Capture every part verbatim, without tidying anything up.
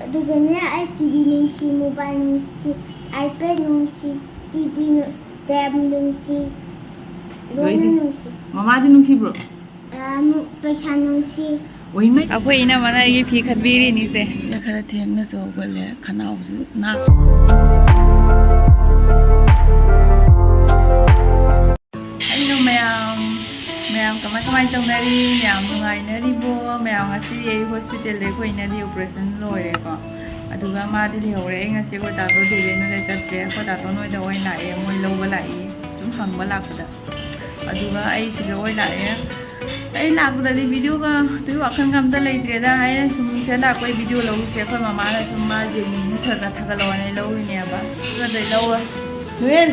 ꯑꯗꯨꯒꯅꯦ, ꯑꯩ T V ꯅꯨꯡꯁꯤ, ꯃꯣꯕꯥꯏꯜ ꯅꯨꯡꯁꯤ, ꯑꯥꯏꯄꯦꯗ ꯅꯨꯡꯁꯤ, ꯇꯤ ꯚꯤ ꯅꯨ-, ꯇꯦꯕ ꯅꯨꯡꯁꯤ, ꯂꯣꯏꯅ ꯂꯣꯏꯅ꯫ ꯅꯨꯡꯁꯤ꯫ ꯃꯃꯥꯗꯤ ꯅꯨꯡꯁꯤꯕ꯭ꯔꯣ? ꯑꯃꯨꯛ ꯄꯩꯁꯥ ꯅꯨꯡꯁꯤ꯫ ꯑꯩꯈꯣꯏ ꯏꯅꯝꯃꯅ ꯑꯩꯒꯤ ꯐꯤ ꯈꯟꯕꯤꯔꯤꯅꯤꯁꯦ꯫ ꯈꯔ ꯊꯦꯡꯅꯁꯨ ꯍꯧꯒꯠꯂꯦ, ꯈꯅꯥꯎꯁꯨ ꯅꯥ꯫ ꯍꯜꯂꯣ ꯃꯌꯥꯝ, ꯃꯌꯥꯝ ꯀꯃꯥꯏ ꯀꯃꯥꯏ ꯇꯧꯅꯔꯤ? ꯃꯌꯥꯝ ꯅꯨꯡꯉꯥꯏꯅꯔꯤꯕꯣ? ꯃꯌꯥꯝ ꯉꯁꯤ ꯑꯩ ꯍꯣꯁꯄꯤꯇꯥꯜꯗ ꯑꯩꯈꯣꯏ ꯏꯅꯝꯃꯒꯤ ꯑꯣꯄꯔꯦꯁꯟ ꯂꯣꯏꯔꯦꯀꯣ, ꯑꯗꯨꯒ ꯃꯥꯗꯤ ꯂꯩꯍꯧꯔꯦ꯫ ꯑꯩ ꯉꯁꯤ ꯑꯩꯈꯣꯏ ꯇꯥꯇꯣ ꯗꯦꯕꯦꯟꯗꯨꯗ ꯆꯠꯇ꯭ꯔꯦ, ꯑꯩꯈꯣꯏ ꯇꯥꯇꯣ ꯅꯣꯏꯗ ꯑꯣꯏꯅ ꯂꯥꯛꯑꯦ, ꯃꯣꯏ ꯂꯧꯕ ꯂꯥꯛꯏ, ꯁꯨꯝ ꯍꯪꯕ ꯂꯥꯛꯄꯗ꯫ ꯑꯗꯨꯒ ꯑꯩ ꯁꯤꯗ ꯑꯣꯏ ꯂꯥꯛꯑꯦ꯫ ꯑꯩ ꯂꯥꯛꯄꯗꯗꯤ ꯚꯤꯗꯤꯑꯣꯒ ꯑꯗꯨꯒꯤ ꯋꯥꯈꯜꯒ ꯑꯝꯇ ꯂꯩꯇ꯭ꯔꯦꯗ꯫ ꯑꯩꯅ ꯁꯨꯝ ꯁꯤꯗ ꯂꯥꯛꯄꯩ ꯚꯤꯗꯤꯑꯣ ꯂꯧꯔꯤꯁꯦ ꯑꯩꯈꯣꯏ ꯃꯃꯥꯅ ꯁꯨꯝ ꯃꯥ ꯖꯦꯅꯤꯅ ꯈꯔ ꯈꯔ ꯊꯥꯒꯠꯂꯛꯑꯣꯅ ꯑꯩ ꯂꯧꯔꯤꯅꯦꯕ꯫ ꯑꯗꯨꯗꯩ ꯂꯧꯔ ꯅꯨꯌꯦꯜ꯫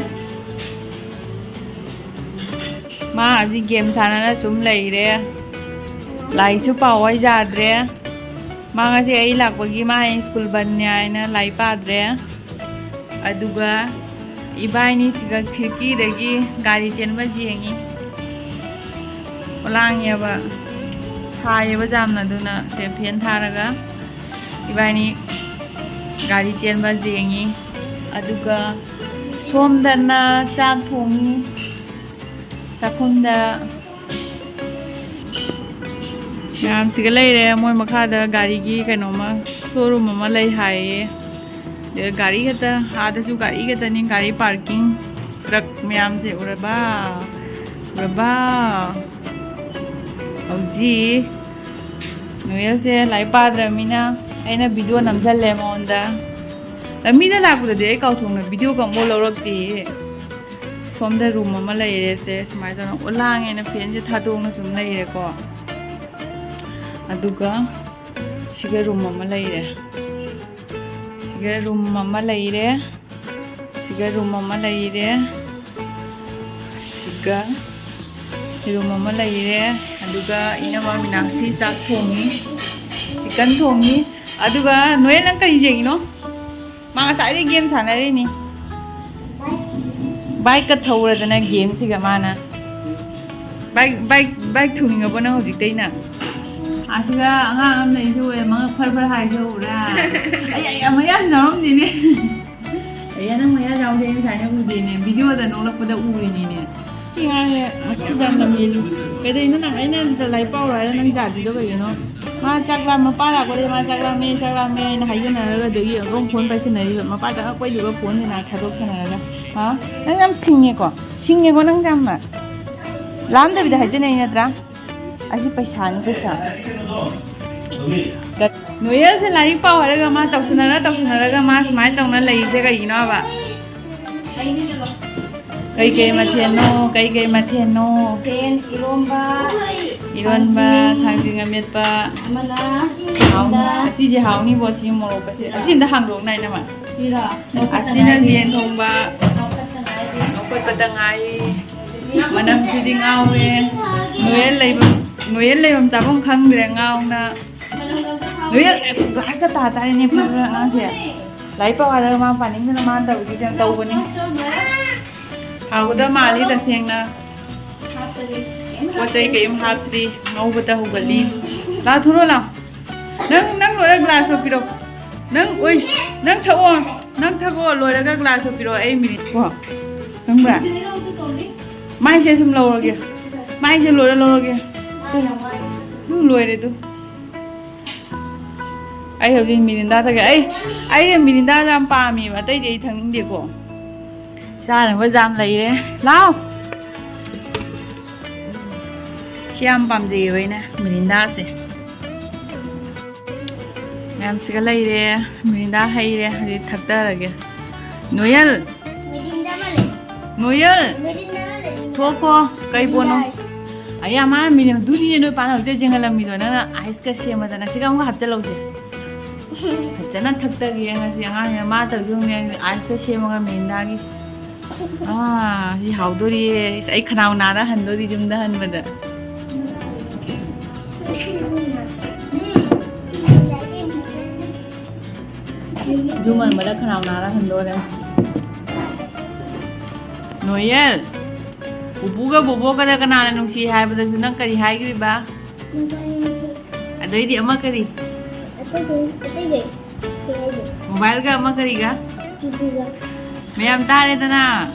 ꯃꯥ ꯍꯧꯖꯤꯛ ꯒꯦꯝ ꯁꯥꯟꯅꯅ ꯁꯨꯝ ꯂꯩꯔꯦ꯫ ꯂꯥꯏꯔꯤꯛꯁꯨ ꯄꯥꯎ ꯍꯥꯏ ꯌꯥꯗ꯭ꯔꯦ꯫ ꯃꯥ ꯉꯁꯤ ꯑꯩ ꯂꯥꯛꯄꯒꯤ ꯃꯥ ꯍꯌꯦꯡ ꯁ꯭ꯀꯨꯜ ꯕꯟꯅꯦ ꯍꯥꯏꯅ ꯂꯥꯏꯔꯤꯛ ꯄꯥꯗ꯭ꯔꯦ꯫ ꯑꯗꯨꯒ ꯏꯕꯥꯏꯅꯤꯁꯤꯒ ꯈꯤꯔꯀꯤꯗꯒꯤ ꯒꯥꯔꯤ ꯆꯦꯟꯕ ꯌꯦꯡꯉꯤ꯫ ꯂꯥꯡꯉꯦꯕ, ꯁꯥꯏꯌꯦꯕ ꯌꯥꯝꯅ, ꯑꯗꯨꯅ ꯁꯦ ꯐꯦꯟ ꯊꯥꯔꯒ ꯏꯕꯥꯏꯅꯤ ꯒꯥꯔꯤ ꯆꯦꯟꯕ ꯌꯦꯡꯉꯤ꯫ ꯑꯗꯨꯒ ꯁꯣꯝꯗꯅ ꯆꯥꯛ ꯊꯣꯡꯉꯤ ꯆꯥꯛꯈꯨꯝꯗ꯫ ꯃꯌꯥꯝꯁꯤꯒ ꯂꯩꯔꯦ꯫ ꯃꯣꯏ ꯃꯈꯥꯗ ꯒꯥꯔꯤꯒꯤ ꯀꯩꯅꯣꯝꯃ, ꯁꯣꯔꯨꯝ ꯑꯃ ꯂꯩ ꯍꯥꯏꯌꯦ꯫ ꯑꯗ ꯒꯥꯔꯤ ꯈꯛꯇ, ꯑꯥꯗꯁꯨ ꯒꯥꯔꯤ ꯈꯛꯇꯅꯤ, ꯒꯥꯔꯤ ꯄꯥꯔꯀꯤꯡ꯫ ꯇ꯭ꯔꯛ ꯃꯌꯥꯝꯁꯦ ꯎꯔꯕ? ꯎꯔꯕ? ꯍꯧꯖꯤꯛ ꯅꯣꯌꯦꯜꯁꯦ ꯂꯥꯏꯔꯤꯛ ꯄꯥꯗ꯭ꯔꯕꯅꯤꯅ ꯑꯩꯅ ꯚꯤꯗꯤꯑꯣ ꯅꯝꯁꯜꯂꯦ ꯃꯉꯣꯟꯗ꯫ ꯂꯝꯕꯤꯗ ꯂꯥꯛꯄꯗꯗꯤ ꯑꯩ ꯀꯥꯎꯊꯣꯛꯅ ꯚꯤꯗꯤꯑꯣꯒ ꯑꯃꯨꯛ ꯂꯧꯔꯛꯇꯦ꯫ ꯁꯣꯝꯗ ꯔꯨꯝ ꯑꯃ ꯂꯩꯔꯦꯁꯦ, ꯁꯨꯃꯥꯏꯅ ꯇꯧꯗꯅ ꯑꯣ ꯂꯥꯡꯉꯦꯅ ꯐꯦꯟꯁꯦ ꯊꯥꯗꯣꯛꯅ ꯁꯨꯝ ꯂꯩꯔꯦꯀꯣ꯫ ꯑꯗꯨꯒ ꯁꯤꯒ ꯔꯨꯝ ꯑꯃ ꯂꯩꯔꯦ꯫ ꯁꯤꯒ ꯔꯨꯝ ꯑꯃ ꯂꯩꯔꯦ꯫ ꯁꯤꯒ ꯔꯨꯝ ꯑꯃ ꯂꯩꯔꯦ꯫ ꯁꯤꯒ ꯔꯨꯝ ꯑꯃ ꯂꯩꯔꯦ꯫ ꯑꯗꯨꯒ ꯏꯅꯝꯃ ꯃꯤꯅꯥꯛꯁꯤ ꯆꯥꯛ ꯊꯣꯡꯉꯤ, ꯆꯤꯛꯀꯟ ꯊꯣꯡꯉꯤ꯫ ꯑꯗꯨꯒ ꯅꯣꯌꯦꯜ, ꯅꯪ ꯀꯔꯤ ꯌꯦꯡꯉꯤꯅꯣ? ꯃꯥ ꯉꯁꯥꯏꯗꯩ ꯒꯦꯝ ꯁꯥꯟꯅꯔꯤꯅꯤ꯫ ꯕꯥꯏꯛꯀ ꯊꯧꯔꯗꯅ ꯒꯦꯝꯁꯤꯒ ꯃꯥꯅ꯫ ꯕꯥꯏꯛ, ꯕꯥꯏꯛ, ꯕꯥꯏꯛ ꯊꯧꯅꯤꯡꯉꯕꯣ ꯅꯪ ꯍꯧꯖꯤꯛꯇꯩꯅ? ꯑꯁꯤꯗ ꯑꯉꯥꯡ ꯑꯃ ꯂꯩꯁꯨ ꯎꯔꯦ, ꯃꯉꯛ ꯐꯔ ꯐꯔ ꯍꯥꯏꯁꯨ ꯎꯔꯦ꯫ ꯑꯩ, ꯑꯩ ꯌꯥꯝ ꯃꯌꯥ ꯌꯥꯎꯔꯝꯗꯦꯅꯦ꯫ ꯑꯩ ꯅꯪ ꯃꯌꯥ ꯌꯥꯎꯗꯦ, ꯑꯩ ꯉꯁꯥꯏꯅ ꯎꯗꯦꯅꯦ, ꯚꯤꯗꯤꯑꯣꯗ ꯅꯣꯛꯂꯛꯄꯗ ꯎꯔꯤꯅꯤꯅꯦ꯫ ꯁꯤ ꯉꯥꯡꯉꯦ, ꯃꯁꯤ ꯌꯥꯝ ꯂꯝ ꯍꯦꯜꯂꯤ꯫ ꯀꯩꯗꯧꯅꯣ ꯅꯪ? ꯑꯩꯅ ꯑꯝꯇ ꯂꯥꯏꯔꯤꯛ ꯄꯥꯎꯔꯣ ꯍꯥꯏꯔ ꯅꯪ ꯌꯥꯗ꯭ꯔꯤꯗꯣ ꯀꯩꯒꯤꯅꯣ? ꯃꯥ ꯆꯥꯛ ꯂꯥꯝ-, ꯃꯄꯥ ꯂꯥꯛꯄꯗꯩ ꯃꯥ ꯆꯥꯛ ꯂꯥꯝꯃꯦ, ꯆꯥꯛ ꯂꯥꯝꯃꯦ ꯍꯥꯏꯅ ꯍꯥꯏꯖꯟꯅꯔꯒ ꯑꯗꯒꯤ ꯑꯗꯨꯝ ꯐꯣꯟ ꯄꯥꯏꯁꯟꯅꯔꯤꯕ꯫ ꯃꯄꯥ ꯆꯪꯉꯛꯄꯩꯗꯨꯒ ꯐꯣꯟꯁꯤꯅ ꯊꯥꯗꯣꯛꯁꯟꯅꯔꯒ꯫ ꯍꯥ? ꯅꯪ ꯌꯥꯝ ꯁꯤꯡꯉꯦꯀꯣ? ꯁꯤꯡꯉꯦꯀꯣ ꯅꯪ ꯌꯥꯝꯅ? ꯂꯥꯝꯗꯕꯤꯗ ꯍꯥꯏꯖꯟꯅꯩ ꯅꯠꯇ꯭ꯔꯥ? ꯑꯁꯤ ꯄꯩꯁꯥꯅꯤ, ꯄꯩꯁꯥ꯫ ꯅꯣꯌꯦꯜꯁꯦ ꯂꯥꯏꯔꯤꯛ ꯄꯥꯎ ꯍꯥꯏꯔꯒ ꯃꯥ ꯇꯧꯁꯟꯅꯔ ꯇꯧꯁꯟꯅꯔꯒ ꯃꯥ ꯁꯨꯃꯥꯏꯅ ꯇꯧꯅ ꯂꯩꯔꯤꯁꯦ ꯀꯩꯒꯤꯅꯣꯕ? ꯀꯩꯀꯩ ꯃꯊꯦꯜꯅꯣ? ꯀꯩꯀꯩ ꯃꯊꯦꯜꯅꯣ? ꯃꯊꯦꯜ ꯏꯔꯣꯝꯕ, ꯏꯔꯣꯟꯕ, ꯊꯥꯡꯖꯤꯡ, ꯊꯥꯡꯖꯤꯡ ꯑꯃꯦꯠꯄ꯫ ꯑꯃꯅ ꯍꯥꯎꯅꯤ꯫ ꯑꯁꯤꯁꯦ ꯍꯥꯎꯅꯤꯕꯣ, ꯁꯤ ꯃꯣꯔꯣꯛꯀꯁꯦ꯫ ꯑꯁꯤ ꯑꯝꯇ ꯍꯥꯡꯗꯣꯛꯅ ꯑꯩꯅ ꯃꯥ꯫ ꯁꯤꯔꯣ? ꯑꯁꯤꯅ ꯌꯦꯟ ꯊꯣꯡꯕ꯫ ꯂꯧꯈꯠꯇ ꯉꯥꯏꯔꯤ꯫ ꯃꯅꯝꯁꯤꯗꯤ ꯉꯥꯎꯔꯦ꯫ ꯅꯣꯌꯦꯜ ꯂꯩꯕꯝ, ꯅꯣꯌꯦꯜ ꯂꯩꯕꯝ ꯆꯥꯐꯝ ꯈꯪꯗ꯭ꯔꯦ ꯉꯥꯎꯅ꯫ ꯅꯣꯌꯦꯜ, ꯑꯦ, ꯒ꯭ꯂꯥꯁꯀ ꯇꯥ ꯇꯥꯔꯦꯅꯦ ꯐꯨꯔꯤꯠ ꯑꯉꯥꯡꯁꯦ꯫ ꯂꯥꯏꯔꯤꯛ ꯄꯥꯎ ꯍꯥꯏꯔꯒ ꯃꯥ ꯄꯥꯅꯤꯡꯗꯅ ꯃꯥ ꯇꯧꯔꯤꯁꯦ ꯌꯥꯝ ꯇꯧꯕꯅꯤ꯫ ꯍꯥꯎꯒꯗꯕ ꯃꯥꯜꯂꯤ ꯇꯁꯦꯡꯅ꯫ ꯄꯣꯠ ꯆꯩ ꯀꯔꯤꯝ ꯍꯥꯞꯇ꯭ꯔꯤ꯫ ꯉꯧꯕꯇ ꯍꯧꯒꯠꯂꯤ꯫ ꯂꯥꯛ ꯊꯣꯔꯣ ꯂꯥꯎ꯫ ꯅꯪ, ꯅꯪ ꯂꯣꯏꯔ ꯒ꯭ꯂꯥꯁꯇꯣ ꯄꯤꯔꯛꯑꯣ꯫ ꯅꯪ, ꯑꯣꯏ, ꯅꯪ ꯊꯛꯑꯣ꯫ ꯅꯪ ꯊꯛꯑꯣ, ꯂꯣꯏꯔꯒ ꯒ꯭ꯂꯥꯁꯇꯣ ꯄꯤꯔꯛꯑꯣ, ꯑꯩ ꯃꯤꯅꯤꯠ ꯀꯣ꯫ ꯈꯪꯕ꯭ꯔꯥ? ꯃꯥꯏꯁꯦ ꯁꯨꯝ ꯂꯧꯔꯒꯦ꯫ ꯃꯥꯏꯁꯦ ꯂꯣꯏꯔ ꯂꯧꯔꯒꯦ꯫ ꯎꯝ, ꯂꯣꯏꯔꯦ ꯑꯗꯨ꯫ ꯑꯩ ꯍꯧꯖꯤꯛ ꯃꯤꯔꯤꯟꯗꯥ ꯊꯛꯀꯦ꯫ ꯑꯩ, ꯑꯩ ꯃꯤꯔꯤꯟꯗꯥꯁꯦ ꯌꯥꯝ ꯄꯥꯝꯃꯦꯕ, ꯑꯇꯩꯗꯤ ꯑꯩ ꯊꯛꯅꯤꯡꯗꯦꯀꯣ꯫ ꯆꯥꯅꯕ ꯖꯥꯝ ꯂꯩꯔꯦ꯫ ꯂꯥꯎ! ꯁꯤ ꯌꯥꯝ ꯄꯥꯝꯖꯩꯌꯦꯕ ꯑꯩꯅ, ꯃꯤꯔꯤꯟꯗꯥꯁꯦ꯫ ꯃꯌꯥꯝꯁꯤꯒ ꯂꯩꯔꯦ, ꯃꯤꯔꯤꯟꯗꯥ ꯍꯩꯔꯦ, ꯍꯧꯖꯤꯛ ꯊꯛꯊꯔꯒꯦ꯫ ꯅꯣꯌꯦꯜ! ꯃꯤꯔꯤꯟꯗꯥ ꯑꯃ ꯂꯩ꯫ ꯅꯣꯌꯦꯜ! ꯃꯤꯔꯤꯟꯗꯥ ꯑꯃ ꯂꯩ꯫ ꯊꯣꯛꯈꯣ, ꯀꯩ ꯄꯣꯠꯅꯣ? ꯃꯤꯔꯤꯟꯗꯥ ꯍꯥꯏꯁꯦ꯫ ꯑꯌꯥ, ꯃꯥꯅ ꯃꯤꯔꯤꯟꯗꯥ, ꯑꯗꯨꯅꯤꯅꯦ ꯅꯣꯏ ꯄꯥꯅ ꯍꯧꯖꯤꯛꯇ ꯌꯦꯡꯍꯜꯂꯝꯃꯤꯗꯣ, ꯅꯪꯅ ꯑꯥꯏꯁꯀ ꯁꯦꯝꯃꯗꯅ꯫ ꯁꯤꯒ ꯑꯃꯨꯛ ꯍꯥꯞꯆꯜꯍꯧꯁꯦ꯫ ꯐꯖꯅ ꯊꯛꯇꯒꯦ ꯉꯁꯤ ꯑꯉꯥꯡꯁꯤꯅ꯫ ꯃꯥ ꯇꯧꯔꯤꯁꯦ ꯌꯦꯡꯉꯨꯅꯦ, ꯑꯥꯏꯁꯀ ꯁꯦꯝꯃꯒ ꯃꯤꯔꯤꯟꯗꯥꯒꯤ꯫ ꯑꯥ, ꯁꯤ ꯍꯥꯎꯗꯣꯔꯤꯌꯦ꯫ ꯑꯩ ꯈꯅꯥꯎ ꯅꯥꯔ ꯍꯟꯗꯣꯔꯤ ꯌꯨꯝꯗ ꯍꯟꯕꯗ꯫ ꯌꯨꯝ ꯍꯟꯕꯗ ꯈꯅꯥꯎ ꯅꯥꯔ ꯍꯟꯗꯣꯔꯦ꯫ ꯅꯣꯌꯦꯜ, ꯄꯨꯄꯨꯒ ꯕꯣꯕꯣꯒꯗ ꯀꯅꯥꯅ ꯅꯨꯡꯁꯤ ꯍꯥꯏꯕꯗꯁꯨ ꯅꯪ ꯀꯔꯤ ꯍꯥꯏꯈ꯭ꯔꯤꯕ? ꯑꯗꯩꯗꯤ ꯑꯃ ꯀꯔꯤ? ꯑꯇꯩꯗꯤ ꯑꯇꯩꯗꯤ ꯀꯩ ꯍꯥꯏꯗꯣ? ꯃꯣꯕꯥꯏꯜꯒ ꯑꯃ ꯀꯔꯤꯒ? ꯇꯤꯚꯤꯒ꯫ ꯃꯌꯥꯝ ꯇꯥꯔꯦꯗꯅ꯫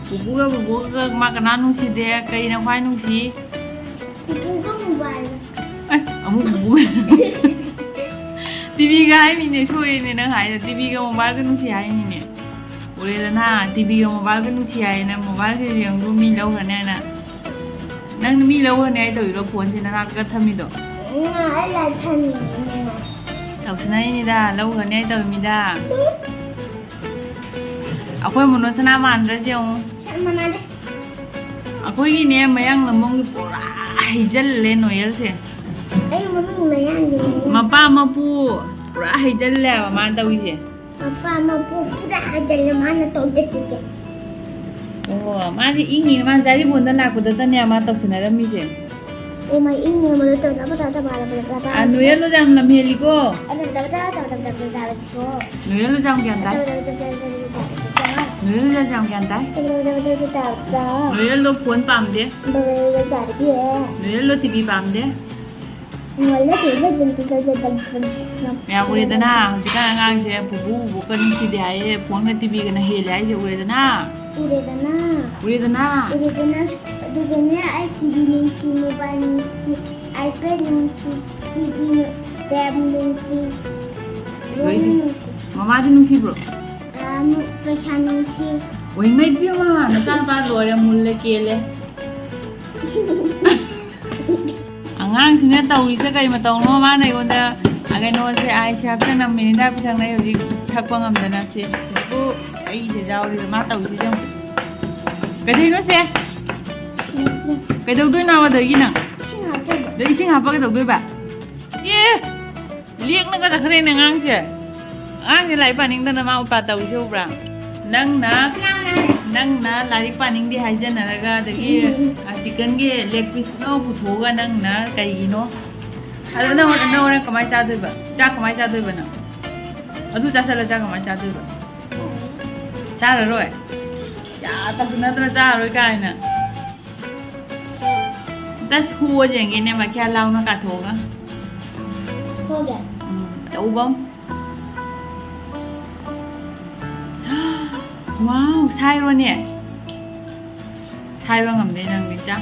ꯄꯨꯄꯨꯒ ꯕꯨꯕꯣꯛꯒ ꯃꯥ ꯀꯅꯥ ꯅꯨꯡꯁꯤꯗꯦ? ꯀꯩꯅ ꯈ꯭ꯋꯥꯏ ꯅꯨꯡꯁꯤ? ꯄꯨꯄꯨꯒ ꯃꯣꯕꯥꯏꯜ꯫ ꯑꯦ, ꯑꯃꯨꯛ ꯕꯨꯕꯣꯛ꯫ ꯇꯤꯚꯤꯒ ꯍꯥꯏꯃꯤꯅꯦ, ꯁꯣꯏꯔꯦꯅꯦ ꯅꯪ ꯍꯥꯏꯗꯣ꯫ ꯇꯤꯚꯤꯒ ꯃꯣꯕꯥꯏꯜꯒ ꯅꯨꯡꯁꯤ ꯍꯥꯏꯃꯤꯅꯦ꯫ ꯎꯔꯦꯗꯅ, ꯇꯤꯚꯤꯒ ꯃꯣꯕꯥꯏꯜꯒ ꯅꯨꯡꯁꯤ ꯍꯥꯏꯌꯦꯅ, ꯃꯣꯕꯥꯏꯜꯁꯦ ꯌꯦꯡꯉꯨ ꯃꯤ ꯂꯧꯈ꯭ꯔꯅꯤ ꯍꯥꯏꯅ꯫ ꯅꯪ ꯃꯤ ꯂꯧꯈ꯭ꯔꯅꯤ ꯍꯥꯏ ꯇꯧꯔꯤꯔꯣ ꯐꯣꯟꯁꯦ ꯅꯅꯥꯛꯇ ꯊꯝꯃꯤꯗꯣ? ꯎꯝ, ꯑꯩ ꯂꯥꯏꯔꯤꯛ ꯊꯝꯃꯤꯅꯦ꯫ ꯇꯧꯁꯤꯟꯅꯔꯤꯅꯤꯗ, ꯂꯧꯈ꯭ꯔꯅꯤ ꯍꯥꯏ ꯇꯧꯔꯤꯃꯤꯗ꯫ ꯑꯩꯈꯣꯏ ꯃꯣꯅꯣ ꯁꯅꯥ ꯃꯥꯟꯗ꯭ꯔꯁꯦ ꯌꯦꯡꯉꯨ꯫ ꯁꯛ ꯃꯥꯟꯅꯗꯦ꯫ ꯑꯩꯈꯣꯏꯒꯤꯅꯦ ꯃꯌꯥꯡ ꯂꯝꯕꯝꯒꯤ ꯄꯨꯔꯥ ꯍꯩꯖꯜꯂꯦ ꯅꯣꯌꯦꯜꯁꯦ꯫ ꯑꯩ ꯃꯃꯤꯡ ꯃꯌꯥꯡꯒꯤꯅꯦ꯫ ꯃꯄꯥ ꯃꯄꯨ ꯄꯨꯔꯥ ꯍꯩꯖꯜꯂꯦꯕ ꯃꯥꯅ ꯇꯧꯔꯤꯁꯦ꯫ ꯃꯄꯥ ꯃꯄꯨ ꯄꯨꯔꯥ ꯍꯩꯖꯜꯂꯦ ꯃꯥꯅ ꯇꯧꯗꯦ꯫ ꯑꯣ, ꯃꯥꯗꯤ ꯏꯪꯉꯤꯅꯦ, ꯃꯥ ꯖꯥꯔꯤꯕꯣꯟꯗ ꯂꯥꯛꯄꯗꯇꯅꯦ ꯃꯥ ꯇꯧꯁꯤꯟꯅꯔꯝꯃꯤꯁꯦ꯫ ꯑꯣ, ꯃꯥ ꯏꯪꯉꯤꯅꯦ, ꯃꯗꯨ ꯇꯧꯗꯕ ꯇꯧꯗꯕ ꯇꯧꯗꯕ ꯇꯧꯗꯕ꯫ ꯑ, ꯅꯣꯌꯦꯜꯗꯣ ꯌꯥꯝ ꯂꯝꯍꯦꯜꯂꯤꯀꯣ꯫ ꯑꯗꯨ ꯇꯧꯗꯕ ꯇꯧꯗꯕ ꯇꯧꯗꯕ ꯇꯧꯗꯕ꯫ ꯅꯣꯌꯦꯜꯗꯣ ꯌꯥꯝ ꯒ꯭ꯌꯥꯟ ꯇꯥꯏ꯫ ꯇꯧꯗꯕ ꯇꯧꯗꯕ ꯇꯧꯗꯕ ꯇꯧꯗꯕ꯫ ꯅꯣꯌꯦꯜꯗꯣ ꯌꯥꯝ ꯒ꯭ꯌꯥꯟ ꯇꯥꯏ꯫ ꯇꯧꯗꯕ ꯇꯧꯗꯕ ꯇꯧꯗꯕ꯫ ꯅꯣꯌꯦꯜꯗꯣ ꯐꯣꯟ ꯄꯥꯝꯗꯦ꯫ ꯇꯧꯗꯕ ꯇꯧꯗꯕ꯫ ꯅꯣꯌꯦꯜꯗꯣ ꯇꯤꯚꯤ ꯄꯥꯝꯗꯦ꯫ ꯅꯣꯌꯦꯜꯗꯣ ꯇꯤꯚꯤ ꯄꯥꯝꯗꯦ꯫ ꯃꯌꯥꯝ ꯎꯔꯦꯗꯅ, ꯍꯧꯖꯤꯛꯀꯥꯟ ꯑꯉꯥꯡꯁꯦ ꯄꯨꯄꯨ ꯕꯨꯕꯣꯛꯀ ꯅꯨꯡꯁꯤꯗꯦ ꯍꯥꯏꯌꯦ, ꯐꯣꯟꯒ ꯇꯤꯚꯤꯒꯅ ꯍꯦꯜꯂꯦ ꯍꯥꯏꯁꯦ ꯎꯔꯦꯗꯅ꯫ ꯎꯔꯦꯗꯅ꯫ ꯎꯔꯦꯗꯅ꯫ ꯎꯔꯦꯗꯅ꯫ ꯑꯗꯨꯒꯅꯦ ꯑꯩ ꯇꯤꯚꯤ ꯅꯨꯡꯁꯤ, ꯃꯣꯕꯥꯏꯜ ꯅꯨꯡꯁꯤ, ꯑꯥꯏꯄꯦꯗ ꯅꯨꯡꯁꯤ, ꯇꯤꯚꯤ, ꯇꯦꯕ ꯅꯨꯡꯁꯤ, ꯂꯣꯏꯅ ꯂꯣꯏꯅ꯫ ꯅꯨꯡꯁꯤ꯫ ꯃꯃꯥꯗꯤ ꯅꯨꯡꯁꯤꯕ꯭ꯔꯣ? ꯑꯥ, ꯃꯨ-, ꯄꯩꯁꯥ ꯅꯨꯡꯁꯤ꯫ ꯋꯥꯏꯃꯩ ꯄꯦꯝꯃ, ꯅꯆꯥꯅꯨꯄꯥ ꯂꯣꯏꯔꯦ, ꯃꯨꯜꯂꯦ ꯀꯦꯜꯂꯦ꯫ ꯑꯉꯥꯡꯁꯤꯅ ꯇꯧꯔꯤꯁꯦ ꯀꯔꯤ ꯃꯇꯧꯅꯣ? ꯃꯥꯅ ꯑꯩꯉꯣꯟꯗ, ꯑ, ꯀꯩꯅꯣꯁꯦ, ꯑꯥꯏꯁꯁꯦ ꯍꯥꯞꯆꯜꯂꯝꯃꯤꯅꯤꯗ ꯄꯤꯊꯛꯅꯩ ꯍꯧꯖꯤꯛ ꯊꯛꯄ ꯉꯝꯗꯅ꯫ ꯁꯦ, ꯍꯧꯖꯤꯛꯄꯨ ꯑꯩꯁꯦ ꯌꯥꯎꯔꯤꯕ ꯃꯥ ꯇꯧꯔꯤꯁꯦ ꯌꯦꯡꯉꯨ꯫ ꯀꯩꯗꯧꯔꯤꯅꯣ ꯁꯦ? ꯀꯩꯗꯧꯗꯣꯏꯅꯣ ꯑꯗꯒꯤ ꯅꯪ? ꯏꯁꯤꯡ ꯍꯥꯞꯇꯣꯏꯕ꯫ ꯑꯗ ꯏꯁꯤꯡ ꯍꯥꯞꯄ ꯀꯩꯗꯧꯗꯣꯏꯕ? ꯑꯦ! ꯂꯦꯛꯅꯒ ꯆꯠꯈ꯭ꯔꯦꯅꯦ ꯑꯉꯥꯡꯁꯦ꯫ ꯑꯉꯥꯡꯁꯦ ꯂꯥꯏꯔꯤꯛ ꯄꯥꯅꯤꯡꯗꯅ ꯃꯥ ꯎꯄꯥ ꯇꯧꯔꯤꯁꯦ ꯎꯕ꯭ꯔꯥ? ꯅꯪꯅ, ꯅꯪꯅ ꯂꯥꯏꯔꯤꯛ ꯄꯥꯅꯤꯡꯗꯦ ꯍꯥꯏꯖꯅꯔꯒ, ꯑꯗꯒꯤ, ꯎꯝ꯫ ꯑ, ꯆꯤꯛꯀꯟꯒꯤ ꯂꯦꯒ ꯄꯤꯁ ꯄꯨꯊꯣꯛꯑꯒ ꯅꯪꯅ ꯀꯩꯒꯤꯅꯣ? ꯑꯗꯣ ꯅꯪ, ꯅꯪ ꯍꯣꯔꯦꯟ ꯀꯃꯥꯏꯅ ꯆꯥꯗꯣꯏꯕ? ꯆꯥꯛ ꯀꯃꯥꯏꯅ ꯆꯥꯗꯣꯏꯕ ꯅꯪ? ꯑꯗꯨ ꯆꯥꯁꯜꯂ ꯆꯥꯛ ꯀꯃꯥꯏꯅ ꯆꯥꯗꯣꯏꯕ? ꯆꯥꯔꯔꯣꯏ? ꯌꯥ, ꯇꯧꯁꯤꯟꯅꯗꯅ ꯆꯥꯔꯔꯣꯏ ꯀꯥꯏꯅ꯫ ꯑꯝꯇ ꯍꯨꯑꯣ ꯌꯦꯡꯒꯦꯅꯦ, ꯃꯈꯌꯥ ꯂꯥꯎꯅ ꯀꯥꯊꯣꯛꯑꯒ꯫ ꯎꯝ, ꯑꯆꯧꯕ ꯑꯃ꯫ ꯋꯥꯎ, ꯁꯥꯏꯔꯣꯅꯦ꯫ ꯁꯥꯏꯕ ꯉꯝꯗꯦ ꯅꯪꯗꯤ ꯆꯥ꯫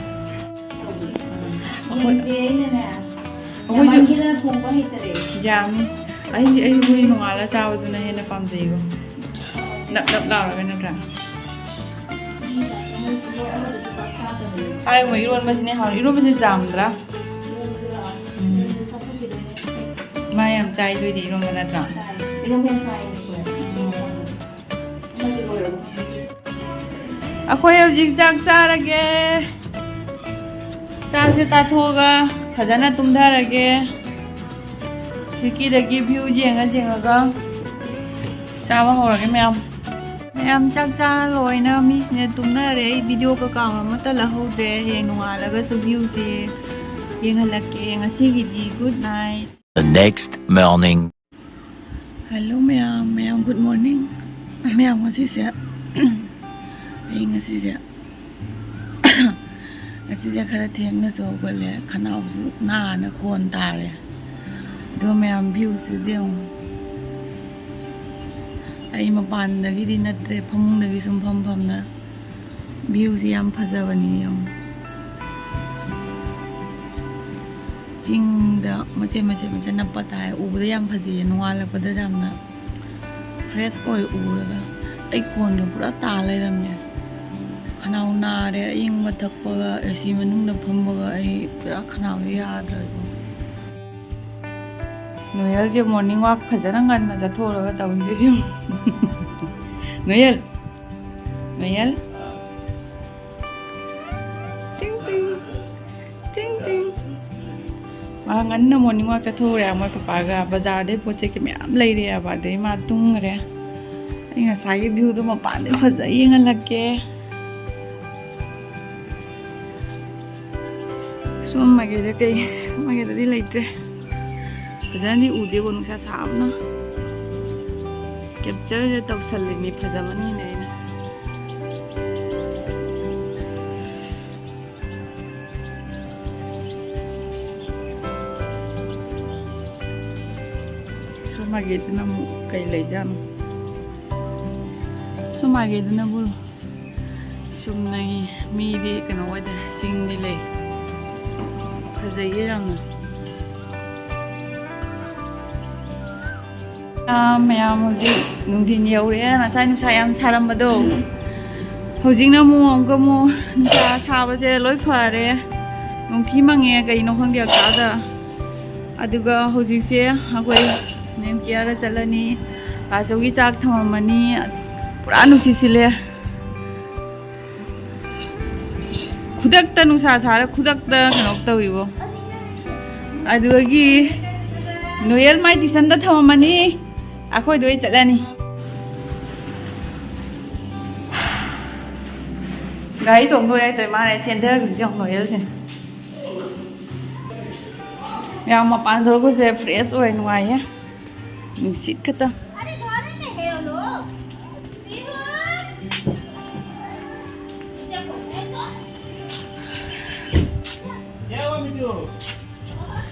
ꯑꯩꯈꯣꯏ-, ꯌꯦꯟꯁꯦ ꯑꯩꯅꯅꯦ, ꯑꯩꯈꯣꯏꯁꯨ ꯌꯥꯝꯃꯟꯈꯤꯗꯅ ꯊꯣꯡꯕ ꯍꯩꯇꯔꯦ꯫ ꯌꯥꯝꯃꯤ꯫ ꯑꯩ, ꯑꯩ ꯍꯨꯏ ꯅꯣꯡꯉꯥꯜꯂ ꯆꯥꯕꯗꯨꯅ ꯍꯦꯟꯅ ꯄꯥꯝꯖꯩꯕꯣ꯫ ꯅꯞ ꯅꯞ ꯂꯥꯎꯔꯒ ꯅꯠꯇ꯭ꯔꯥ? ꯍꯥꯏꯕ ꯏꯔꯣꯟꯕꯁꯤꯅꯦ ꯍꯥꯎꯔꯤ꯫ ꯏꯔꯣꯟꯕꯁꯤ ꯆꯥꯝꯗ꯭ꯔꯥ? ꯎꯝ꯫ ꯃꯥ ꯌꯥꯝ ꯆꯥꯏ ꯑꯗꯨꯏꯗꯤ ꯏꯔꯣꯟꯕ ꯅꯠꯇ꯭ꯔꯥ? ꯏꯔꯣꯟꯕ ꯌꯥꯝ ꯆꯥꯏ꯫ ꯎꯝ꯫ ꯑꯩꯈꯣꯏ ꯍꯧꯖꯤꯛ ꯆꯥꯛ ꯆꯥꯔꯒꯦ꯫ ꯆꯥꯛꯁꯦ ꯆꯥꯊꯣꯛꯑꯒ ꯐꯖꯅ ꯇꯨꯝꯊꯔꯒꯦ꯫ ꯁꯤꯀꯤꯗꯒꯤ view ꯌꯦꯡꯉ ꯌꯦꯡꯉꯒ ꯆꯥꯕ ꯍꯧꯔꯒꯦ ꯃꯌꯥꯝ꯫ ꯃꯌꯥꯝ ꯆꯥꯛ ꯆꯥ ꯂꯣꯏꯅ ꯃꯤꯁꯤꯡꯅ ꯇꯨꯝꯅꯔꯦ꯫ ꯑꯩ video ꯀꯩꯀꯥ ꯑꯃꯠꯇ ꯂꯧꯍꯧꯗ꯭ꯔꯦ꯫ ꯍꯌꯦꯡ ꯅꯣꯡꯉꯥꯜꯂꯒꯁꯨ view ꯁꯦ ꯌꯦꯡꯍꯜꯂꯛꯀꯦ꯫ ꯉꯁꯤꯒꯤꯗꯤ good night꯫ The next morning. Hello ꯃꯌꯥꯝ, ꯃꯌꯥꯝ good morning꯫ ꯃꯌꯥꯝ ꯉꯁꯤꯁꯦ, ꯑꯩ ꯉꯁꯤꯁꯦ, ꯉꯁꯤꯁꯦ ꯈꯔ ꯊꯦꯡꯅꯁꯨ ꯍꯧꯒꯠꯂꯦ, ꯈꯅꯥꯎꯁꯨ ꯅꯥꯅ ꯈꯣꯟ ꯇꯥꯔꯦ꯫ ꯑꯗꯣ ꯃꯌꯥꯝ view ꯁꯦ ꯌꯦꯡꯉꯨ꯫ ꯑꯩ ꯃꯄꯥꯟꯗꯒꯤꯗꯤ ꯅꯠꯇ꯭ꯔꯦ, ꯐꯃꯨꯡꯗꯒꯤ ꯁꯨꯝ ꯐꯝ ꯐꯝꯅ view ꯁꯦ ꯌꯥꯝ ꯐꯖꯕꯅꯤ ꯌꯦꯡꯉꯨ꯫ ꯆꯤꯡꯗ ꯃꯆꯦꯠ ꯃꯆꯦꯠ ꯃꯆꯦꯠ ꯅꯞꯄ ꯇꯥꯏ꯫ ꯎꯕꯗ ꯌꯥꯝ ꯐꯖꯩꯌꯦ, ꯅꯣꯡꯉꯥꯜꯂꯛꯄꯗ ꯌꯥꯝꯅ fresh ꯑꯣꯏ ꯎꯔꯒ꯫ ꯑꯩ ꯈꯣꯟꯗꯣ ꯄꯨꯔꯥ ꯇꯥ ꯂꯩꯔꯝꯃꯦ꯫ ꯈꯅꯥꯎ ꯅꯥꯔꯦ, ꯑꯏꯪꯕ ꯊꯛꯄꯒ, AC ꯃꯅꯨꯡꯗ ꯐꯝꯕꯒ ꯑꯩ ꯄꯨꯔꯥ ꯈꯅꯥꯎꯁꯦ ꯌꯥꯗ꯭ꯔꯦꯀꯣ꯫ ꯅꯣꯌꯦꯜꯁꯦ morning walk ꯐꯖꯅ ꯉꯟꯅ ꯆꯠꯊꯣꯛꯎꯔꯒ ꯇꯧꯔꯤꯁꯦ ꯌꯦꯡꯉꯨ꯫ ꯅꯣꯌꯦꯜ, ꯅꯣꯌꯦꯜ꯫ ꯇꯤꯡ ꯇꯤꯡ, ꯇꯤꯡ ꯇꯤꯡ꯫ ꯃꯥ ꯉꯟꯅ morning walk ꯆꯠꯊꯣꯛꯎꯔꯦ ꯃꯣꯏ ꯄꯄꯥꯒ꯫ ꯕꯖꯥꯔꯗꯩ ꯄꯣꯠ ꯆꯩ ꯀꯩ ꯃꯌꯥꯝ ꯂꯩꯔꯛꯑꯦꯕ, ꯑꯗꯩ ꯃꯥ ꯇꯨꯝꯈ꯭ꯔꯦ꯫ ꯑꯩ ꯉꯁꯥꯏꯒꯤ view ꯗꯣ ꯃꯄꯥꯟꯗꯩ ꯐꯖ ꯌꯦꯡꯍꯜꯂꯛꯀꯦ꯫ ꯁꯣꯝ ꯃꯥꯏꯀꯩꯗ ꯀꯩ, ꯁꯣꯝ ꯃꯥꯏꯀꯩꯗꯗꯤ ꯂꯩꯇ꯭ꯔꯦ꯫ ꯐꯖꯅꯗꯤ ꯎꯗꯦꯕꯣ, ꯅꯨꯡꯁꯥ ꯁꯥꯕꯅ꯫ Capture ꯁꯦ ꯇꯧꯁꯜꯂꯤꯅꯤ, ꯐꯖꯃꯟꯒꯤꯅꯦ ꯑꯩꯅ꯫ ꯃꯥꯒꯤꯗꯨꯅ ꯑꯃꯨꯛ ꯀꯩ ꯂꯩꯖꯥꯠꯅꯣ? ꯁꯨꯃꯥꯏꯒꯤꯗꯨꯅꯕꯨ ꯆꯨꯝꯅꯒꯤ ꯃꯤꯗꯤ ꯀꯩꯅꯣ ꯑꯣꯏꯗꯦ, ꯆꯤꯡꯗꯤ ꯂꯩ꯫ ꯐꯖꯩꯌꯦ ꯌꯥꯝꯅ꯫ ꯑꯥ, ꯃꯌꯥꯝ ꯍꯧꯖꯤꯛ ꯅꯨꯡꯊꯤꯟ ꯌꯧꯔꯦ꯫ ꯉꯁꯥꯏ ꯅꯨꯡꯁꯥ ꯌꯥꯝ ꯁꯥꯔꯝꯕꯗꯣ, ꯍꯧꯖꯤꯛꯅ ꯑꯃꯨꯛ ꯑꯃꯨꯛꯀ ꯑꯃꯨꯛ ꯅꯨꯡꯁꯥ ꯁꯥꯕꯁꯦ ꯂꯣꯏ ꯐꯔꯦ꯫ ꯅꯣꯡꯊꯤ ꯃꯪꯉꯦ, ꯀꯩꯅꯣ ꯈꯪꯗꯦ ꯑꯀꯥꯗ꯫ ꯑꯗꯨꯒ ꯍꯧꯖꯤꯛꯁꯦ ꯑꯩꯈꯣꯏ ꯅꯦꯝ ꯀꯤꯌꯥꯔꯗ ꯆꯠꯂꯅꯤ꯫ ꯄꯥꯆꯧꯒꯤ ꯆꯥꯛ ꯊꯝꯃꯝꯃꯅꯤ꯫ ꯄꯨꯔꯥ ꯅꯨꯡꯁꯤꯠ ꯁꯤꯜꯂꯦ꯫ ꯈꯨꯗꯛꯇ ꯅꯨꯡꯁꯥ ꯁꯥꯔ ꯈꯨꯗꯛꯇ ꯀꯩꯅꯣ ꯇꯧꯋꯤꯕꯣ꯫ ꯑꯗꯨꯗꯒꯤ ꯅꯣꯌꯦꯜ ꯃꯥꯏ ꯇ꯭ꯌꯨꯁꯟꯗ ꯊꯝꯃꯝꯃꯅꯤ, ꯑꯩꯈꯣꯏꯗ ꯑꯣꯏ ꯆꯠꯂꯅꯤ꯫ ꯒꯥꯔꯤ ꯇꯣꯡꯗꯣꯔꯦ ꯍꯥꯏ ꯇꯧꯔꯦ ꯃꯥꯅ ꯆꯦꯟꯊꯈ꯭ꯔꯤꯁꯦ ꯌꯦꯡꯉꯣ ꯅꯣꯌꯦꯜꯁꯦ꯫ ꯌꯥꯝ ꯃꯄꯥꯟ ꯊꯣꯛꯂꯛꯄꯁꯦ ꯐ꯭ꯔꯦꯁ ꯑꯣꯏ ꯅꯨꯡꯉꯥꯏꯌꯦ꯫ ꯅꯨꯡꯁꯤꯠ ꯈꯛꯇ꯫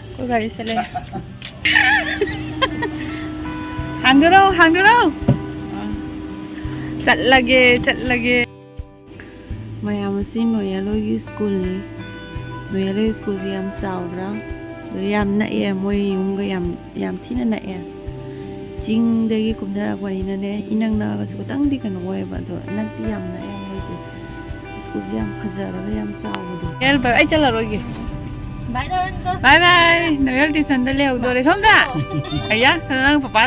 ꯑꯩꯈꯣꯏ ꯒꯥꯔꯤꯁꯦ ꯂꯩ꯫ ꯍꯥꯡꯗꯣꯔꯛꯑꯣ, ꯍꯥꯡꯗꯣꯔꯛꯑꯣ꯫ ꯆꯠꯂꯒꯦ, ꯆꯠꯂꯒꯦ꯫ ꯃꯌꯥꯝ ꯑꯁꯤ ꯅꯣꯌꯦꯜ ꯍꯣꯏꯒꯤ ꯁ꯭ꯀꯨꯜꯅꯤ꯫ ꯅꯣꯌꯦꯜ ꯍꯣꯏ ꯁ꯭ꯀꯨꯜꯁꯦ ꯌꯥꯝ ꯆꯥꯎꯗ꯭ꯔꯥ? ꯑꯗꯨ ꯌꯥꯝ ꯅꯛꯑꯦ, ꯃꯣꯏ ꯌꯨꯝꯒ ꯌꯥꯝ, ꯌꯥꯝ ꯊꯤꯅ ꯅꯛꯑꯦ꯫ ꯆꯤꯡꯗꯒꯤ ꯀꯨꯝꯊꯔꯛꯄꯅꯤꯅꯅꯦ, ꯏꯅꯛ ꯅꯛꯑꯒꯁꯨ ꯈꯤꯇꯪꯗꯤ ꯀꯩꯅꯣ ꯑꯣꯏꯌꯦꯕ, ꯑꯗꯣ ꯅꯛꯇꯤ ꯌꯥꯝ ꯅꯛꯑꯦ ꯃꯣꯏꯁꯦ꯫ ꯁ꯭ꯀꯨꯜꯁꯦ ꯌꯥꯝ ꯐꯖꯔꯒ ꯌꯥꯝ ꯆꯥꯎꯕꯗꯣ꯫ ꯅꯣꯌꯦꯜ ꯕ-, ꯑꯩ ꯆꯠꯂꯔꯣꯏꯒꯦ꯫ ꯕꯥꯏ ꯇꯧꯔꯣ꯫ ꯕꯥꯏ ꯕꯥꯏ꯫ ꯅꯣꯌꯦꯜ ꯇ꯭ꯌꯨꯁꯟꯗ ꯂꯩꯍꯧꯗꯣꯔꯦ꯫ ꯁꯣꯝꯗ꯫ ꯑꯌꯥ, ꯁꯣꯝꯗ ꯅꯪ ꯄꯄꯥ꯫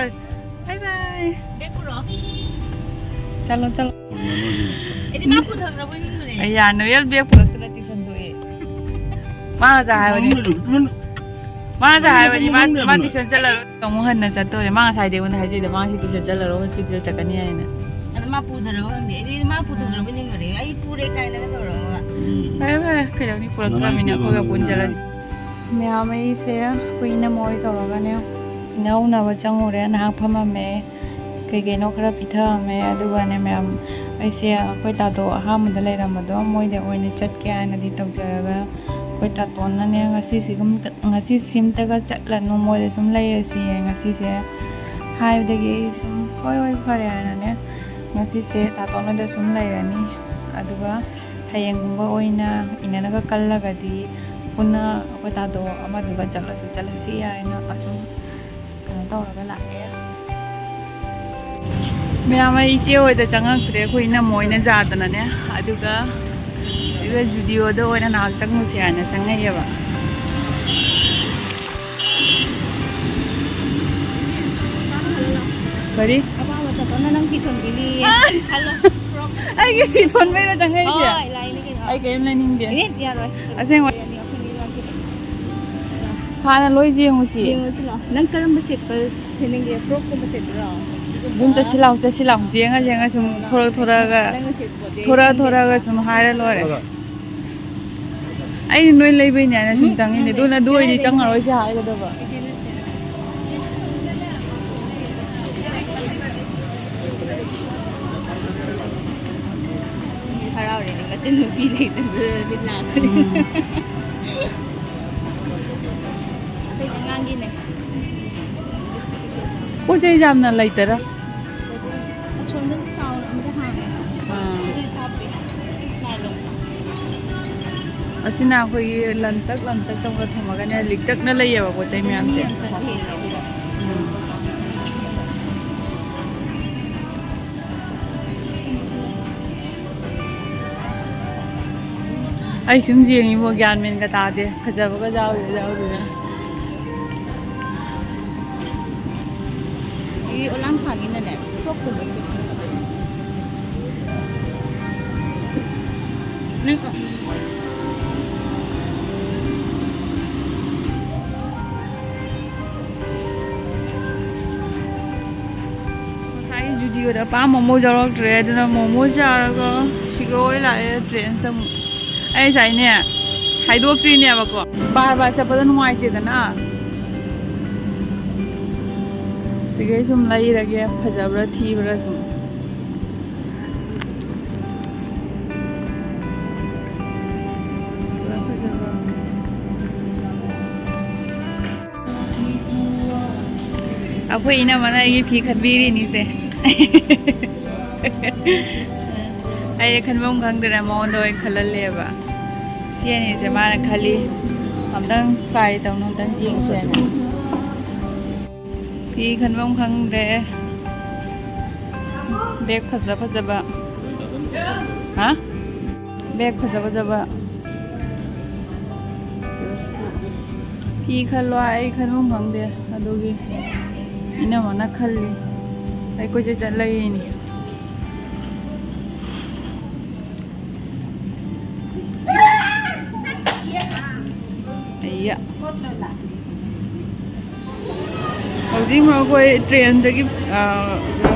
ꯕꯥꯏ ꯕꯥꯏ꯫ ꯕꯦꯛ ꯄꯨꯔꯛꯑꯣ꯫ ꯆꯠꯂꯣ, ꯆꯠꯂꯣ꯫ ꯑꯩꯗꯤ ꯃꯥ ꯄꯨꯊꯈ꯭ꯔꯕꯣꯏ ꯅꯤꯡꯉꯨꯔꯦ꯫ ꯑꯩ ꯌꯥ, ꯅꯣꯌꯦꯜ ꯕꯦꯛ ꯄꯨꯔꯛꯇꯅ ꯇ꯭ꯌꯨꯁꯟ ꯇꯣꯛꯑꯦ꯫ ꯃꯥ ꯉꯁꯥꯏ ꯍꯥꯏꯕꯅꯤ꯫ ꯃꯥ ꯉꯁꯥꯏ ꯍꯥꯏꯕꯅꯤ, ꯃꯥ, ꯃꯥ ꯇ꯭ꯌꯨꯁꯟ ꯆꯠꯂꯔꯣꯏ꯫ ꯑꯃꯨꯛ ꯍꯟꯅ ꯆꯠꯇꯣꯔꯦ꯫ ꯃꯥ ꯉꯁꯥꯏꯗꯤ ꯑꯩꯉꯣꯟꯗ ꯍꯥꯏꯖꯩꯗ, ꯃꯥ ꯉꯁꯤ ꯇ꯭ꯌꯨꯁꯟ ꯆꯠꯂꯔꯣꯏ, ꯍꯣꯁꯄꯤꯇꯥꯜ ꯆꯠꯀꯅꯤ ꯍꯥꯏꯅ꯫ ꯑꯗꯣ ꯃꯥ ꯄꯨꯊꯔꯕ ꯈꯪꯗꯦ꯫ ꯑꯩꯗꯤ ꯃꯥ ꯄꯨꯊꯈ꯭ꯔꯕꯣꯏ ꯅꯤꯡꯉꯨꯔꯦ꯫ ꯑꯩ ꯄꯨꯔꯦ ꯀꯥꯏꯅꯒ ꯇꯧꯔꯒ꯫ ꯐꯔꯦ, ꯐꯔꯦ, ꯀꯩꯗꯧꯅꯤ, ꯄꯨꯔꯛꯇ꯭ꯔꯕꯅꯤꯅ ꯑꯩꯈꯣꯏꯒ ꯄꯨꯟ ꯆꯠꯂꯁꯤ꯫ ꯃꯌꯥꯝ ꯑꯩꯁꯦ ꯑꯩꯈꯣꯏ ꯏꯅꯝꯃ ꯍꯣꯏ ꯇꯧꯔꯒꯅꯦ, ꯏꯅꯧꯅꯕ ꯆꯪꯉꯨꯔꯦ꯫ ꯉꯥꯏꯍꯥꯛ ꯐꯝꯃꯝꯃꯦ, ꯀꯩ ꯀꯩꯅꯣ ꯈꯔ ꯄꯤꯊꯔꯝꯃꯦ꯫ ꯑꯗꯨꯒꯅꯦ ꯃꯌꯥꯝ, ꯑꯩꯁꯦ ꯑꯩꯈꯣꯏ ꯇꯥꯗꯣ ꯑꯍꯥꯟꯕꯗ ꯂꯩꯔꯝꯕꯗꯣ ꯃꯣꯏꯗ ꯑꯣꯏꯅ ꯆꯠꯀꯦ ꯍꯥꯏꯅꯗꯤ ꯇꯧꯖꯔꯒ, ꯑꯩꯈꯣꯏ ꯇꯥꯇꯣꯟꯅꯅꯦ, ꯉꯁꯤꯁꯤꯒꯨꯝ-, ꯉꯁꯤꯁꯤꯝꯇꯒ ꯆꯠꯂꯅꯨ, ꯃꯣꯏꯗ ꯁꯨꯝ ꯂꯩꯔꯁꯤꯌꯦ ꯉꯁꯤꯁꯦ ꯍꯥꯏꯕꯗꯒꯤ ꯑꯩ ꯁꯨꯝ, "ꯍꯣꯏ, ꯍꯣꯏ, ꯐꯔꯦ" ꯍꯥꯏꯅꯅꯦ, ꯉꯁꯤꯁꯦ ꯇꯥꯇꯣꯟ ꯍꯣꯏꯗ ꯁꯨꯝ ꯂꯩꯔꯅꯤ꯫ ꯑꯗꯨꯒ ꯍꯌꯦꯡꯒꯨꯝꯕ ꯑꯣꯏꯅ ꯏꯅꯔꯒ ꯀꯜꯂꯒꯗꯤ ꯄꯨꯟꯅ ꯑꯩꯈꯣꯏ ꯇꯥꯗꯣ ꯑꯃꯗꯨꯒ ꯆꯠꯂꯁꯨ ꯆꯠꯂꯁꯤ ꯍꯥꯏꯅ ꯑꯁꯨꯝ ꯀꯩꯅꯣ ꯇꯧꯔꯒ ꯂꯥꯛꯑꯦ꯫ ꯃꯌꯥꯝ, ꯑꯩ ꯏꯆꯦ ꯍꯣꯏꯗ ꯆꯪꯉꯛꯇ꯭ꯔꯦ, ꯑꯩꯈꯣꯏ ꯏꯅꯝꯃ ꯍꯣꯏꯅ ꯌꯥꯗꯅꯅꯦ꯫ ꯑꯗꯨꯒ ꯁꯤꯗ ꯖꯨꯗꯤꯑꯣꯗ ꯑꯣꯏꯅ ꯉꯥꯏꯍꯥꯛ ꯆꯪꯉꯨꯁꯦ ꯍꯥꯏꯅ ꯆꯪꯉꯛꯑꯦꯕ꯫ ꯀꯔꯤ? ꯑꯄꯥꯝꯕ ꯆꯠꯇꯣꯅ ꯅꯪ ꯐꯤ ꯊꯣꯟꯕꯤꯅꯤꯌꯦ꯫ ꯈꯜꯂꯣ꯫ ꯑꯩꯒꯤ ꯐꯤ ꯊꯣꯟꯕꯩꯔꯣ ꯆꯪꯉꯛꯏꯁꯦ? ꯍꯣꯏ, ꯂꯥꯏꯅꯤ ꯀꯩꯅꯣ꯫ ꯑꯩ ꯀꯔꯤꯝ ꯂꯩꯅꯤꯡꯗꯦ꯫ ꯑꯦ, ꯌꯥꯔꯣꯏ꯫ ꯑꯁꯦꯡꯕ꯫ ꯌꯥꯅꯤ, ꯑꯩꯈꯣꯏꯅꯤ ꯂꯥꯛꯀꯦ꯫ ꯍꯥꯟꯅ ꯂꯣꯏ ꯌꯦꯡꯉꯨꯁꯤ꯫ ꯌꯦꯡꯉꯨꯁꯤ ꯂꯥꯛꯑꯣ꯫ ꯅꯪ ꯀꯔꯝꯕ ꯁꯦꯠꯄ ꯁꯦꯠꯅꯤꯡꯒꯦ? ꯐ꯭ꯔꯣꯛꯀꯨꯝꯕ ꯁꯦꯠꯄ꯭ꯔꯣ? ꯑꯗꯨꯝ ꯆꯠꯁꯤ ꯂꯥꯛꯑꯣ, ꯆꯠꯁꯤ ꯂꯥꯛꯑꯣ꯫ ꯌꯦꯡꯉ ꯌꯦꯡꯉ ꯁꯨꯝ ꯊꯣꯔꯛ ꯊꯣꯔꯛꯑꯒ, ꯅꯪꯅ ꯁꯦꯠꯄꯗꯤ ꯊꯣꯔꯛ ꯈꯪꯗꯦ꯫ ꯊꯣꯔꯛꯑꯒ ꯁꯨꯝ ꯍꯥꯏꯔ ꯂꯣꯏꯔꯦ꯫ ꯑꯩ ꯅꯣꯏ ꯂꯩꯕꯩꯅꯦ ꯍꯥꯏꯅ ꯁꯨꯝ ꯎꯝ, ꯆꯪꯉꯤꯅꯦ꯫ ꯅꯠꯇꯦ꯫ ꯑꯗꯨꯅ ꯑꯗꯨ ꯑꯣꯏꯗꯤ ꯀꯗꯥꯏꯗꯩꯅꯣ? ꯆꯪꯉꯔꯣꯏꯁꯦ ꯍꯥꯏꯒꯗꯕ꯫ ꯍꯔꯥꯎꯔꯦꯅꯦ, ꯃꯆꯟ ꯅꯨꯄꯤ ꯂꯩꯇꯕꯗ ꯃꯤꯠ ꯅꯥꯈ꯭ꯔꯦ꯫ ꯎꯝ꯫ ꯑꯇꯩ ꯑꯉꯥꯡꯒꯤꯅꯦ꯫ ꯄꯣꯠ ꯆꯩ ꯌꯥꯝꯅ ꯂꯩꯇꯔꯥ? ꯑꯁꯣꯝꯗ ꯆꯥꯎꯅ ꯑꯝꯇ ꯍꯥꯡꯉꯦ꯫ ꯑꯥ꯫ ꯑꯗꯨꯗꯤ ꯊꯥꯞꯄꯦ꯫ ꯅꯥꯏꯂꯣꯟ꯫ ꯑꯁꯤꯅ ꯑꯩꯈꯣꯏꯒꯤ ꯂꯟꯇꯛ ꯂꯟꯇꯛ ꯇꯧꯔꯒ ꯊꯝꯃꯒꯅꯦ, ꯂꯤꯛꯇꯛꯅ ꯂꯩꯌꯦꯕ ꯄꯣꯠ ꯆꯩ ꯃꯌꯥꯝꯁꯦ꯫ ꯃꯤ ꯑꯝꯇ ꯍꯦꯜꯂꯦ ꯑꯗꯨꯒ꯫ ꯎꯝ꯫ ꯑꯩ ꯁꯨꯝ ꯌꯦꯡꯉꯤꯕꯣ, ꯒ꯭ꯌꯥꯟ ꯃꯦꯟꯒ ꯇꯥꯗꯦ, ꯐꯖꯕꯒ ꯌꯥꯎꯔꯤꯔ ꯌꯥꯎꯗ꯭ꯔꯤꯔ꯫ ꯑꯩ ꯑꯣꯂꯥꯡ ꯊꯥꯒꯤꯅꯅꯦ, ꯐ꯭ꯔꯣꯛꯀꯨꯝꯕ ꯁꯦꯠꯄ꯫ ꯅꯪ, ꯉꯁꯥꯏ ꯖꯨꯗꯤꯑꯣꯗ ꯑꯄꯥꯝꯕ ꯑꯃꯐꯥꯎ ꯌꯥꯎꯔꯛꯇ꯭ꯔꯦ, ꯑꯗꯨꯅ ꯃꯣꯃꯣ ꯆꯥꯔꯒ ꯁꯤꯒ ꯑꯣꯏ ꯂꯥꯛꯑꯦ ꯇ꯭ꯔꯦꯟꯁꯤꯗ ꯑꯃꯨꯛ꯫ ꯑꯩ ꯉꯁꯥꯏꯅꯦ ꯍꯥꯏꯗꯣꯛꯇ꯭ꯔꯤꯅꯦꯕꯀꯣ, ꯕꯥꯔ ꯕꯥꯔ ꯆꯠꯄꯗ ꯅꯨꯡꯉꯥꯏꯇꯦꯗꯅ꯫ ꯁꯤꯒꯩ ꯁꯨꯝ ꯂꯩꯔꯒꯦ, ꯐꯖꯕ꯭ꯔꯥ ꯊꯤꯕ꯭ꯔꯥ ꯁꯨꯝ꯫ ꯐꯖꯕ ꯐꯖꯕ꯫ ꯑꯩꯈꯣꯏ ꯏꯅꯝꯃꯅ ꯑꯩꯒꯤ ꯐꯤ ꯈꯟꯕꯤꯔꯤꯅꯤꯁꯦ꯫ ꯑꯩ ꯈꯟꯐꯝ ꯈꯪꯗꯅ ꯃꯉꯣꯟꯗ ꯑꯣꯏꯅ ꯈꯜꯍꯜꯂꯦꯕ꯫ ꯁꯤ ꯑꯅꯤꯁꯦ ꯃꯥꯅ ꯈꯜꯂꯤ꯫ ꯑꯝꯇꯪ ꯇ꯭ꯔꯥꯏ ꯇꯧꯅ, ꯑꯝꯇꯪ ꯌꯦꯡꯁꯦꯅ꯫ ꯐꯤ ꯈꯟꯐꯝ ꯈꯪꯗ꯭ꯔꯦ꯫ ꯕꯦꯒ ꯐꯖ ꯐꯖꯕ꯫ ꯍꯥ? ꯕꯦꯒ ꯐꯖ ꯐꯖꯕ꯫ ꯐꯤ ꯈꯜꯂꯣ ꯑꯩ ꯈꯟꯐꯝ ꯈꯪꯗꯦ꯫ ꯑꯗꯨꯒꯤ ꯏꯅꯝꯃꯅ ꯈꯜꯂꯤ꯫ ꯑꯩ ꯀꯣꯏꯆꯠ ꯆꯠ ꯂꯩꯔꯤꯅꯤ꯫ ꯑꯩꯌꯥ꯫ ꯍꯧꯖꯤꯛ ꯑꯩꯈꯣꯏ ꯇ꯭ꯔꯦꯟꯗꯒꯤ, ꯑ,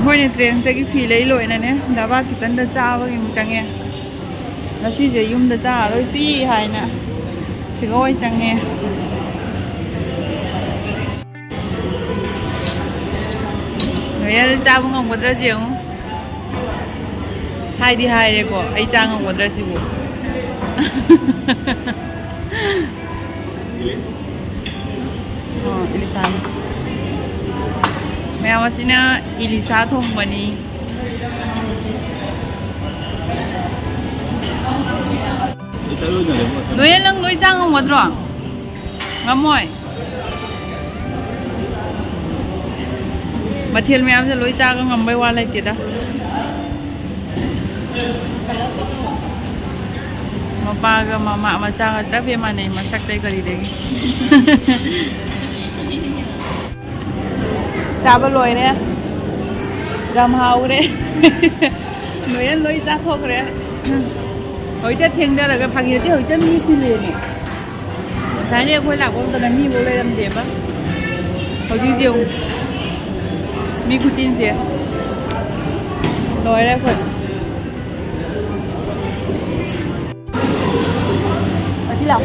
ꯍꯣꯏꯅꯦ, ꯇ꯭ꯔꯦꯟꯗꯒꯤ ꯐꯤ ꯂꯩ ꯂꯣꯏꯅꯅꯦ ꯙꯥꯕꯥ ꯀꯤꯠꯆꯟꯗ ꯆꯥꯕꯒꯤ ꯑꯃꯨꯛ ꯆꯪꯉꯦ꯫ ꯉꯁꯤꯁꯦ ꯌꯨꯝꯗ ꯆꯥꯔꯔꯣꯏꯁꯤ ꯍꯥꯏꯅ ꯁꯤꯒ ꯑꯣꯏ ꯆꯪꯉꯦ꯫ ꯅꯣꯌꯦꯜ ꯆꯥꯕ ꯉꯝꯒꯗ꯭ꯔꯁꯤ ꯌꯦꯡꯉꯨ꯫ ꯍꯥꯏꯗꯤ ꯍꯥꯏꯔꯦꯀꯣ, ꯑꯩ ꯆꯥ ꯉꯝꯒꯗ꯭ꯔꯥ ꯁꯤꯕꯨ? ꯑꯣ, ꯏꯂꯤꯁꯥꯅꯤ꯫ ꯃꯌꯥꯝ ꯑꯁꯤꯅ ꯏꯂꯤꯁꯥ ꯊꯣꯡꯕꯅꯤ꯫ ꯅꯣꯏ ꯅꯪ ꯂꯣꯏ ꯆꯥ ꯉꯝꯒꯗ꯭ꯔꯣ? ꯉꯝꯃꯣꯏ꯫ ꯃꯊꯦꯜ ꯃꯌꯥꯝꯁꯦ ꯂꯣꯏ ꯆꯥꯕ ꯉꯝꯕꯩ ꯋꯥ ꯂꯩꯇꯦꯗ꯫ ꯃꯄꯥꯒ ꯃꯃꯥ ꯃꯆꯥꯒ ꯆꯞ ꯍꯦꯛ ꯃꯥꯟꯅꯩ ꯃꯁꯛꯇꯩ ꯀꯔꯤꯗꯒꯤ꯫ ꯆꯥꯕ ꯂꯣꯏꯔꯦ꯫ ꯌꯥꯝ ꯍꯥꯎꯔꯦ꯫ ꯂꯣꯏꯅ ꯂꯣꯏ ꯆꯥꯊꯣꯛꯈ꯭ꯔꯦ꯫ ꯍꯧꯖꯤꯛꯇ ꯊꯦꯡꯊꯔꯒ ꯐꯥꯒꯤ ꯅꯠꯇꯦ, ꯍꯧꯖꯤꯛꯇ ꯃꯤ ꯆꯤꯜꯂꯦꯅꯦ꯫ ꯉꯁꯥꯏꯗꯤ ꯑꯩꯈꯣꯏ ꯂꯥꯛꯄ ꯃꯇꯝꯗ ꯃꯤꯐꯥꯎ ꯂꯩꯔꯝꯗꯦꯕ꯫ ꯍꯧꯖꯤꯛ ꯌꯦꯡꯉꯨ꯫ ꯃꯤ ꯈꯨꯆꯤꯟꯁꯦ꯫ ꯂꯣꯏꯔꯦ ꯑꯩꯈꯣꯏ꯫ ꯑꯁꯤ ꯂꯥꯎ꯫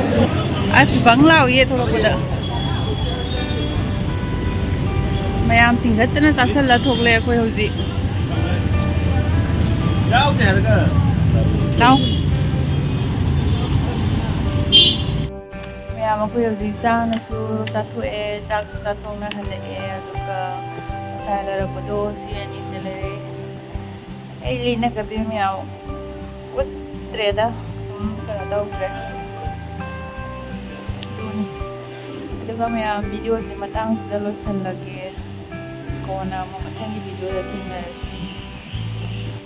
ꯑꯁ ꯕꯪ ꯂꯥꯎꯏꯌꯦ ꯊꯣꯛꯂꯛꯄꯗ꯫ ꯃꯌꯥꯝ ꯇꯤꯡꯈꯠꯇꯅ ꯆꯥꯁꯜꯂ ꯊꯣꯛꯂꯛꯑꯦ ꯑꯩꯈꯣꯏ ꯍꯧꯖꯤꯛ꯫ ꯌꯥꯎꯗꯦ ꯍꯥꯏꯔꯒ꯫ ꯂꯥꯎ꯫ ꯃꯈꯣꯏ ꯍꯧꯖꯤꯛ ꯆꯥꯅꯁꯨ ꯆꯥꯊꯣꯛꯑꯦ, ꯆꯥꯛꯁꯨ ꯆꯥꯊꯣꯛꯅ ꯍꯜꯂꯛꯑꯦ꯫ ꯑꯗꯨꯒ ꯉꯁꯥꯏ ꯂꯩꯔꯛꯄꯗꯣ ꯁꯤ ꯑꯅꯤꯁꯦ ꯂꯩꯔꯛꯑꯦ꯫ ꯑꯩ ꯂꯤꯠꯅꯒꯗꯣꯏ ꯃꯌꯥꯝ ꯎꯠꯇ꯭ꯔꯦꯗ, ꯁꯨꯝ ꯀꯩꯅꯣ ꯇꯧꯈ꯭ꯔꯦ꯫ ꯑꯗꯨꯅꯤ꯫ ꯑꯗꯨꯒ ꯃꯌꯥꯝ, ꯚꯤꯗꯤꯑꯣꯁꯦ ꯃꯇꯥꯡꯁꯤꯗ ꯂꯣꯏꯁꯤꯜꯂꯒꯦ꯫ ꯀꯣꯟꯅ ꯑꯃꯨꯛ ꯃꯊꯪꯒꯤ ꯚꯤꯗꯤꯑꯣꯗ ꯊꯦꯡꯅꯔꯁꯤ꯫